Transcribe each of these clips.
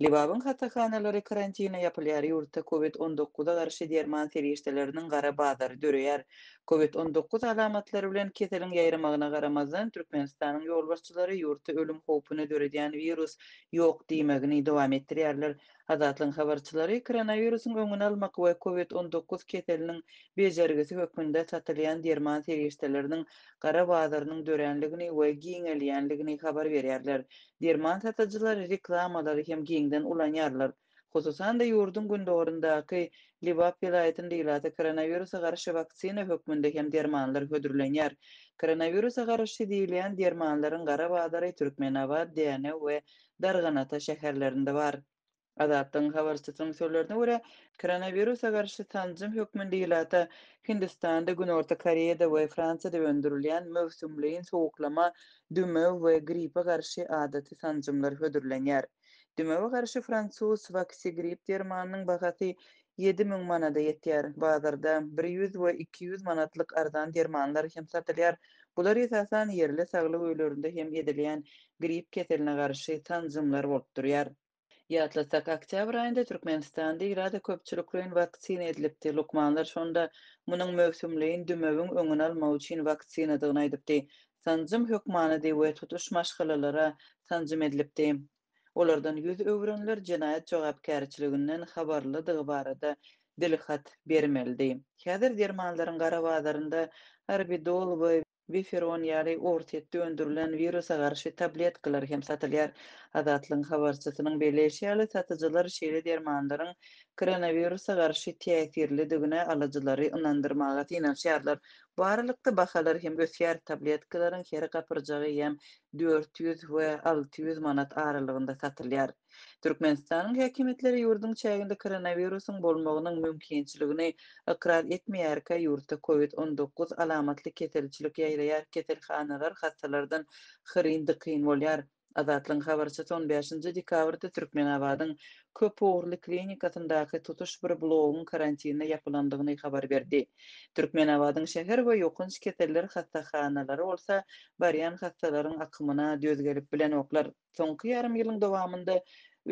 Lebabyň hassahanalary karantine ýapylýar, ýurtda Covid 19-a garşy derman serişdeleriniň gara bazary döreýär. Covid 19 alamatlary bilen keseliň ýaýramagyna garamazdan, Türkmenistanyň ýolbaşçylary ýurtda ölüm howpuny döredýän wirus ýok diýmegini dowam etdirýärler. Azatlygyň habarçylary koronawirusyň öňüni almak we Covid 19 keseliniň bejergisi hökmünde satylýan derman serişdeleriniň gara bazarynyň döränligini we giňelýänligini habar berýärler. Derman satyjylar reklamalary hem giňden ulanýarlar. Hususan-da, ýurduň gündogaryndaky Lebap welaýatynda ilata koronawirusa garşy waksina hökmünde hem dermanlar hödürlenýär. Koronawirusa garşy diýilýän dermanlaryň gara bazary Türkmenabat, Dänew we Darganata şäherlerinde bar. Azatlygyň habarçysynyň sözlerine görä, koronawirusa garşy sanjym hökmünde ilata Hindistanda, Günorta Koreýada we Fransiýada öndürilýän möwsümleýin sowuklama, dümew we gripe garşy adaty sanjymlar hödürlenýär. Dümewe garşy fransuz Vaxigrip dermanynyň bahasy 7000 manada ýetýär. Bazarda 100 we 200 manatlyk arzan dermanlar hem satylýar. Bular esasan ýerli saglyk öýlerinde hem edilýän grip keseline garşy sanjymlar bolup durýar. Ýatlatsak, oktýabr aýynda Türkmenistanda ilata köpçülikleýin waksina edilipdi. Lukmanlar şonda munuň möwsümleýin dümewiň öňüni almak üçin waksinadygyny aýdypdy. Sanjym hökmanydy we tutuş maşgalalara sanjym edilipdi. Olardan ýüz öwrenler jenaýat jogapkärçiliginden habarlydygy barada dilhat bermelidi. Häzir dermanlaryň gara bazarynda Arbidol we Wiferon ýaly Orsýetde öndürilen wirusa garşy tabletkalar hem satylýar. Azatlygyň habarçysynyň belleýşi ýaly, satyjylar şeýle dermanlaryň koronawirusa garşy täsirlidigine alyjylary ynandyrmaga synanyşýarlar. Bu aralykda bahalar hem ösýär, tabletkalaryň her gapyrjagy eýýäm 400 we 600 manat aralygynda satylýar. Türkmenistanyň häkimiýetleri ýurduň çäginde koronawirusyň bolmagynyň mümkinçiligini ykrar etmeýärkä, ýurtda covid 19 alamatly keselçilik ýaýraýar, keselhanalar hassalardan hyryn-dykyn bolýar. Azatlygyň habarçysy on bäşinji dekabrda Türkmenabadyň köp ugurly klinikasyndaky tutuş bir bloguň karantine ýapylandygyny habar berdi. Türkmenabadyň şäher we ýokanç keseller hassahanalary bolsa barýan hassalaryň akymyna döz gelip bilenoklar. Soňky ýarym ýylyň dowamynda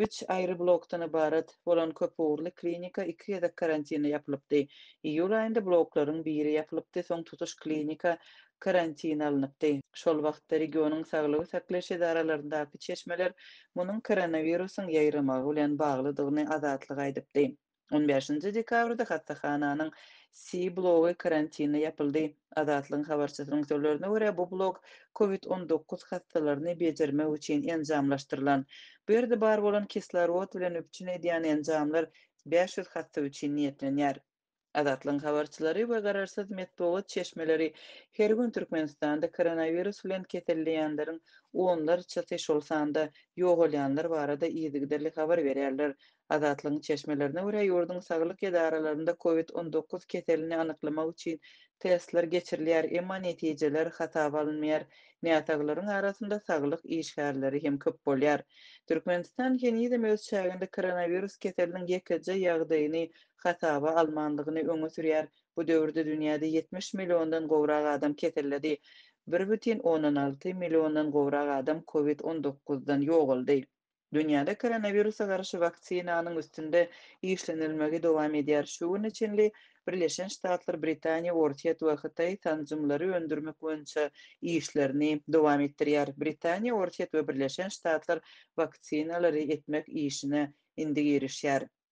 üç aýry blokdan ybarat bolan köpugurly klinika iki gezek karantine ýapylypdy. Iýul aýynda bloklaryň biri ýapylypdy, soň tutuş klinika karantine alnypdy. Şol wagtda regionyň saglygy saklaýyş edaralaryndaky çeşmeler munuň koronawirusyň ýaýramagy bilen baglydygyny Azatlyga aýdypdy. On bäşinji dekabrda hassahananyň C blogy karantine ýapyldy. Azatlygyň habarçysynyň sözlerine görä, bu blok covid 19 hassalaryny bejermek üçin enjamlaşdyrylan. Bu ýerde bar bolan kislorod bilen üpjün edýän enjamlar 500 hassa üçin niýetlenýär. Azatlygyň habarçylary we garaşsyz metbugat çeşmeleri her gün Türkmenistanda koronawirus bilen keselleýänleriň onlarçasy, şol sanda ýogalýanlar barada yzygiderli habar berýärler. Azatlygyň çeşmelerine görä, ýurduň saglyk edaralarynda covid 19 keselini anyklamak üçin testler geçirilýär, emma netijeler hasaba alynmaýar. Näsaglaryň arasynda saglyk işgärleri hem köp bolýar. Türkmenistan henizem öz çäginde koronawirus keseliniň ýekeje ýagdaýyny hasaba almandygyny öňe sürýär. Bu döwürde dünýäde 70 milliondan gowrak adam keselledi. 1,6 milliondan gowrak adam covid 19-dan ýogaldy. Dünýäde koronawirusa garşy waksinanyň üstünde işlenilmegi dowam edýär. Şu güne çenli Birleşen Ştatlar, Britaniýa, Orsýet we Hytaý sanjymlary öndürmek boýunça işlerini dowam etdirýär. Britaniýa, Orsýet we Birleşen Ştatlar waksinalary etmek işine indi girişýär.